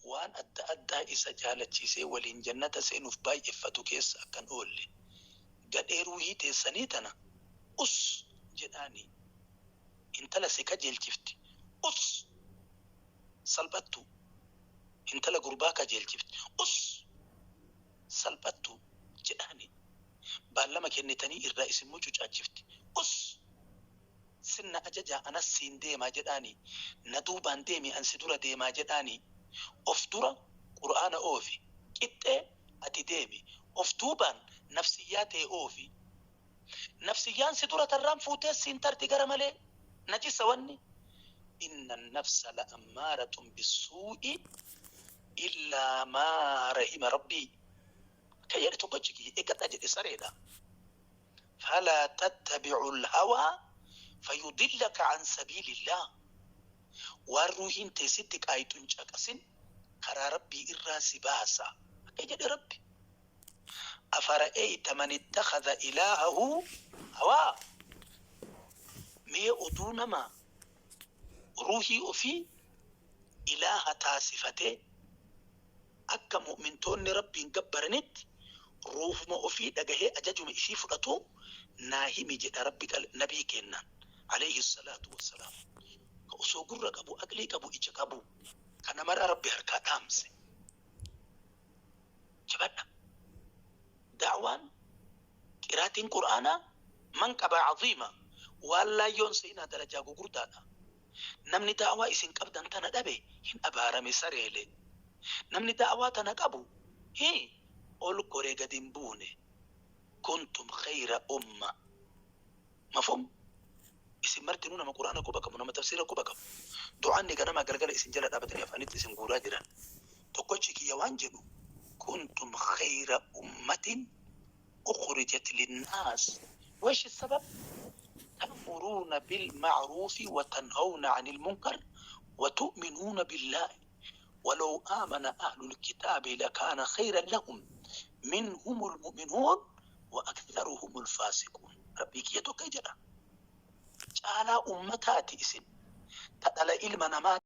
Waan adda addaa isa jaalachiisee waliin jannata seenuuf baay'effatu keessa akkan oolle. Gadhee ruuhii teessanii tana us jedhaani. Intala si kajeelchifti us salphattuu. Intala gurbaa kajeelchifti us salphattuu jedhaani. Baallama kennitanii irraa isin mucucaachifti us sin na ajajaa anas siin deemaa jedhaani. Na duubaan deemi an si dura deemaa jedhaani. Of dura Qur'aana oofi qixxee ati deemi. Of duubaan nafsiyyaa tee oofi. Nafsiyyaan si dura tarraan fuutee siin tarti gara malee. Najisa wanni. Inna nafsa la ammaaratun bissuu'i illaa maa rahima rabbii. Akka jedhe tokkochi kiyya eeggadhaa jedhe sareedha. Falaa tattabi'ul hawaa fayudillaka an sabiilillah. Waan ruuhiin tee sitti qaayxu hin caqasin karaa Rabbii irraa si baasa. Akka jedhe Rabbi. Afara'eyta man ittakhadha ilaahahu hawaa. Mee oduu nama ruuhii ofii ilaaha taasifatee akka mu'mintoonni Rabbiin gabbaranitti ruuhuma ofii dhagahee ajajuma isii fudhatuu naa himi jedha Rabbi nabii keennaan aleyhi salaatu wassalaam. Ka osoo gurra qabu, aqlii qabu, ija qabu kana maraa Rabbi harkaa dhaamse. Jabadha. Da'waan qiraatiin Qur'aanaa manqabaa aziima waan laayyoon seenaa darajaa gugurdaadha. Namni da'waa isin qabdan tana dhabe hin abaarame sareele. Namni da'waa tana qabu hi ol kore gad hin buune. Kuntum kheyra umma. Mafhum? Isin martinuu nama Qur'aana quba qabu, nama tafsiira quba qabu. Du'aanni ganamaa galgala isin jala dhaabatanii afaanitti isin guuraa jiran. Tokkochi kiyya waan jedhu kuntum kheyra ummatin ukhrijat linnaas. Wesh sabab? Ta'muruuna bil ma'ruufi wa tanhawna 'anil munkar wa tu'minuuna billaahi. Walaw aamana ahlul kitaabi lakaana kheyran lahum minhumul mu'minuun wa aktharuhumul faasiquun. Rabbii kiyya tokko jedha. Caalaa ummataati isin ta dhala ilma namaa.